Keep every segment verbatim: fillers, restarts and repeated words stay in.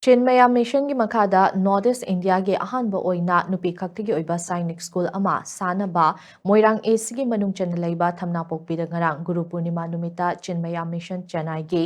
chinmaya mission ꯒꯤ ꯃꯈꯥꯗ North East India ꯒꯤ ꯑꯍꯥꯟꯕ ꯑꯣꯏꯅ ꯅꯨꯄꯤ ꯈꯛꯇꯒꯤ ꯑꯣꯏꯕ ꯁꯥꯏꯅꯤꯛ ꯁ꯭ꯀꯨꯜ ꯑꯃ ꯁꯥꯅꯕ ꯃꯣꯏꯔꯥꯡ A C ꯒꯤ ꯃꯅꯨꯡ ꯆꯟꯅ ꯂꯩꯕ ꯊꯝꯅꯥꯄꯣꯛꯄꯤꯗ ꯉꯔꯥꯡ ꯒꯨꯔꯨ ꯄꯨꯔꯅꯤꯃꯥ ꯅꯨꯃꯤꯠꯇ ꯆꯤꯟꯃꯌꯥ ꯃꯤꯁꯟ ꯆꯦꯟꯅꯥꯏꯒꯤ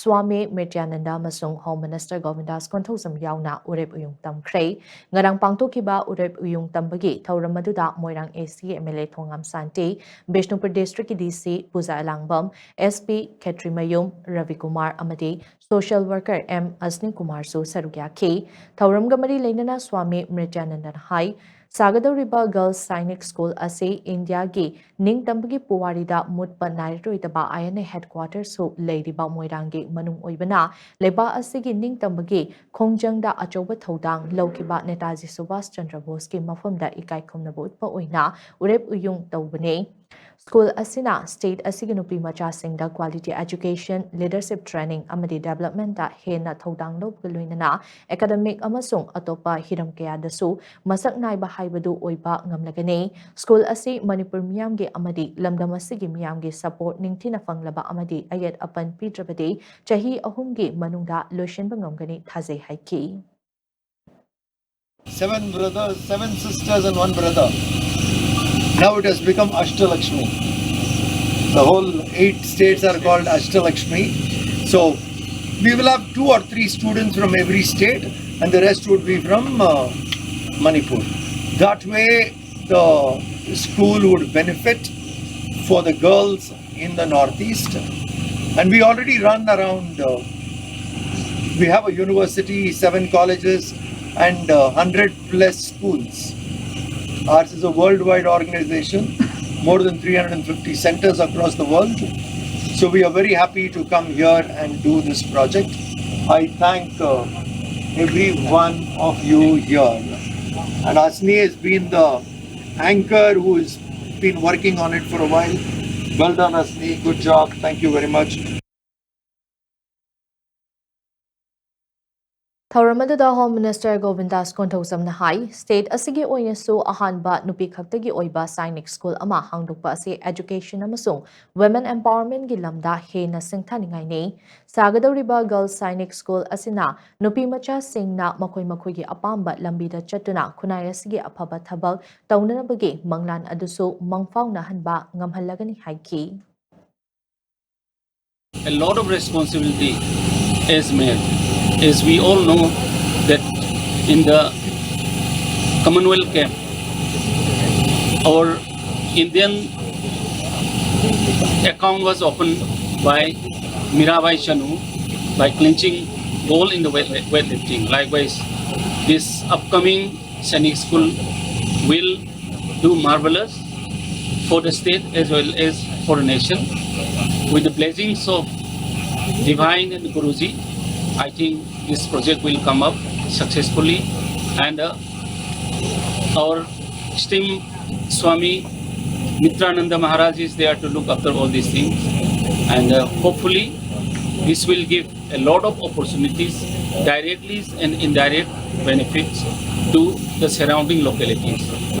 ꯁ꯭ꯋꯥꯃꯤ ꯃ꯭ꯔꯤꯇ꯭ꯌꯥꯅꯟꯗ ꯑꯃꯁꯨꯡ ꯍꯣꯝ ꯃꯤꯅꯤꯁꯇꯔ ꯒꯣꯕꯤꯟꯗꯥꯁ ꯀꯣꯟꯊꯧꯖꯝ ꯌꯥꯎꯅ ꯎꯔꯦꯞ ꯎꯌꯨꯡ ꯇꯝꯈ꯭ꯔꯦ꯫ ꯉꯔꯥꯡ ꯄꯥꯡꯊꯣꯛꯈꯤꯕ ꯎꯔꯦꯞ ꯎꯌꯨꯡ ꯇꯝꯕꯒꯤ ꯊꯧꯔꯝ ꯑꯗꯨꯗ ꯃꯣꯏꯔꯥꯡ A C ꯒꯤ M L A ꯊꯣꯉꯥꯝ ꯁꯥꯟꯇꯤ, ꯕꯤꯁꯅꯨꯄꯨꯔ ꯗꯤꯁꯇ꯭ꯔꯤꯛꯀꯤ D C ꯄꯨꯖꯥ ꯑꯦꯂꯥꯡꯕꯝ, S P ꯈꯦꯇ꯭ꯔꯤꯃꯌꯨꯝ ꯔꯕꯤꯀꯨꯃꯥꯔ ꯑꯃꯗꯤ ꯁꯣꯁꯤꯌꯦꯜ ꯋꯥꯔꯀꯔ M ꯑꯁꯅꯤ ꯀꯨꯃꯥꯔꯁꯨ ꯁꯔꯨꯛ ꯌꯥꯈꯤ꯫ ꯊꯧꯔꯝꯒ ꯃꯔꯤ ꯂꯩꯅꯅ ꯁ꯭ꯋꯥꯃꯤ ꯃ꯭ꯔꯤꯇ꯭ꯌꯥꯅꯟꯗꯅ ꯍꯥꯏ, ꯁꯥꯒꯗꯧꯔꯤꯕ ꯒꯔꯜꯁ ꯁꯥꯏꯅꯤꯛ ꯁ꯭ꯀꯨꯜ ꯑꯁꯤ ꯏꯟꯗꯤꯌꯥꯒꯤ ꯅꯤꯡꯇꯝꯕꯒꯤ ꯄꯨꯋꯥꯔꯤꯗ ꯃꯨꯠꯄ ꯅꯥꯏꯔꯔꯣꯏꯗꯕ I N A headquarters ꯁꯨ ꯂꯩꯔꯤꯕ ꯃꯣꯏꯔꯥꯡꯒꯤ ꯃꯅꯨꯡ ꯑꯣꯏꯕꯅ, ꯂꯩꯕꯥꯛ ꯑꯁꯤꯒꯤ ꯅꯤꯡꯇꯝꯕꯒꯤ ꯈꯣꯡꯖꯪꯗ ꯑꯆꯧꯕ ꯊꯧꯗꯥꯡ ꯂꯧꯈꯤꯕ ꯅꯦꯇꯥꯖꯤ ꯁꯨꯚꯥꯁ ꯆꯟꯗ꯭ꯔ ꯕꯣꯁꯀꯤ ꯃꯐꯝꯗ ꯏꯀꯥꯏ ꯈꯨꯝꯅꯕ ꯎꯠꯄ ꯑꯣꯏꯅ ꯎꯔꯦꯞ ꯎꯌꯨꯡ ꯇꯧꯕꯅꯤ꯫ ꯁ꯭ꯀꯨꯜ ꯑꯁꯤꯅ ꯁ꯭ꯇꯦꯠ ꯑꯁꯤꯒꯤ ꯅꯨꯄꯤ ꯃꯆꯥꯁꯤꯡꯗ quality education, leadership training ꯑꯃꯗꯤ development ꯇ ꯍꯦꯟꯅ ꯊꯧꯗꯥꯡ ꯂꯧꯕꯒ ꯂꯣꯏꯅꯅ academic ꯑꯃꯁꯨꯡ ꯑꯇꯣꯞꯄ ꯍꯤꯔꯝ ꯀꯌꯥꯗꯁꯨ ꯃꯁꯛ ꯅꯥꯏꯕ ꯍꯥꯏꯕꯗꯨ ꯑꯣꯏꯕ ꯉꯝꯂꯒꯅꯤ꯫ ꯁ꯭ꯀꯨꯜ ꯑꯁꯤ ꯃꯅꯤꯄꯨꯔ ꯃꯤꯌꯥꯝꯒꯤ ꯑꯃꯗꯤ ꯂꯝꯗꯝ ꯑꯁꯤꯒꯤ ꯃꯤꯌꯥꯝꯒꯤ support ꯅꯤꯡꯊꯤꯅ ꯐꯪꯂꯕ ꯑꯃꯗꯤ ꯑꯌꯦꯠ ꯑꯄꯟ ꯄꯤꯗ꯭ꯔꯕꯗꯤ ꯆꯍꯤ ꯑꯍꯨꯝꯒꯤ ꯃꯅꯨꯡꯗ ꯂꯣꯏꯁꯤꯟꯕ ꯉꯝꯒꯅꯤ ꯊꯥꯖꯩ ꯍꯥꯏꯈꯤ꯫ Seven brothers, seven sisters, and one brother. Now it has become Ashtalakshmi. The whole eight states are called Ashtalakshmi. So we will have two or three students from every state, and the rest would be from uh, Manipur. That way, the school would benefit for the girls in the Northeast. And we already run around, uh, we have a university, seven colleges, and uh, one hundred plus schools. Ours is a worldwide organization, more than three hundred fifty centers across the world. So we are very happy to come here and do this project. I thank uh, every one of you here. And Asni has been the anchor who has been working on it for a while. Well done, Asni. Good job. Thank you very much. ꯊꯧꯔꯝ ꯑꯗꯨꯗ Home Minister ꯒꯣꯕꯤꯟꯗꯥꯁ ꯀꯣꯟꯊꯧꯖꯝꯅ ꯍꯥꯏ, state ꯑꯁꯤꯒꯤ ꯑꯣꯏꯅꯁꯨ ꯑꯍꯥꯟꯕ ꯅꯨꯄꯤ ꯈꯛꯇꯒꯤ ꯑꯣꯏꯕ Sainik school ꯑꯃ ꯍꯥꯡꯗꯣꯛꯄ ꯑꯁꯤ education ꯑꯃꯁꯨꯡ women empowerment ꯒꯤ ꯂꯝꯗ ꯍꯦꯟꯅ ꯁꯤꯡꯊꯥꯅꯤꯡꯉꯥꯏꯅꯤ꯫ ꯁꯥꯒꯗꯧꯔꯤꯕ Girls Sainik School ꯑꯁꯤꯅ ꯅꯨꯄꯤ ꯃꯆꯥꯁꯤꯡꯅ ꯃꯈꯣꯏ ꯃꯈꯣꯏꯒꯤ ꯑꯄꯥꯝꯕ ꯂꯝꯕꯤꯗ ꯆꯠꯇꯨꯅ ꯈꯨꯟꯅꯥꯏ ꯑꯁꯤꯒꯤ ꯑꯐꯕ ꯊꯕꯛ ꯇꯧꯅꯅꯕꯒꯤ ꯃꯪꯂꯥꯟ ꯑꯗꯨꯁꯨ ꯃꯪꯐꯥꯎꯅꯍꯟꯕ ꯉꯝꯍꯜꯂꯒꯅꯤ ꯍꯥꯏꯈꯤ꯫ A lot of responsibility is made. As we all know that in the Commonwealth Game, our Indian account was opened by Mirabai Chanu by clinching gold in the weight- weightlifting. Likewise, this upcoming Sainik School will do marvelous for the state as well as for the nation. With the blessings of Divine and Guruji, I think this project will come up successfully, and uh, our esteemed Swami Mitrananda Maharaj is there to look after all these things, and uh, hopefully this will give a lot of opportunities, directly and indirect benefits to the surrounding localities.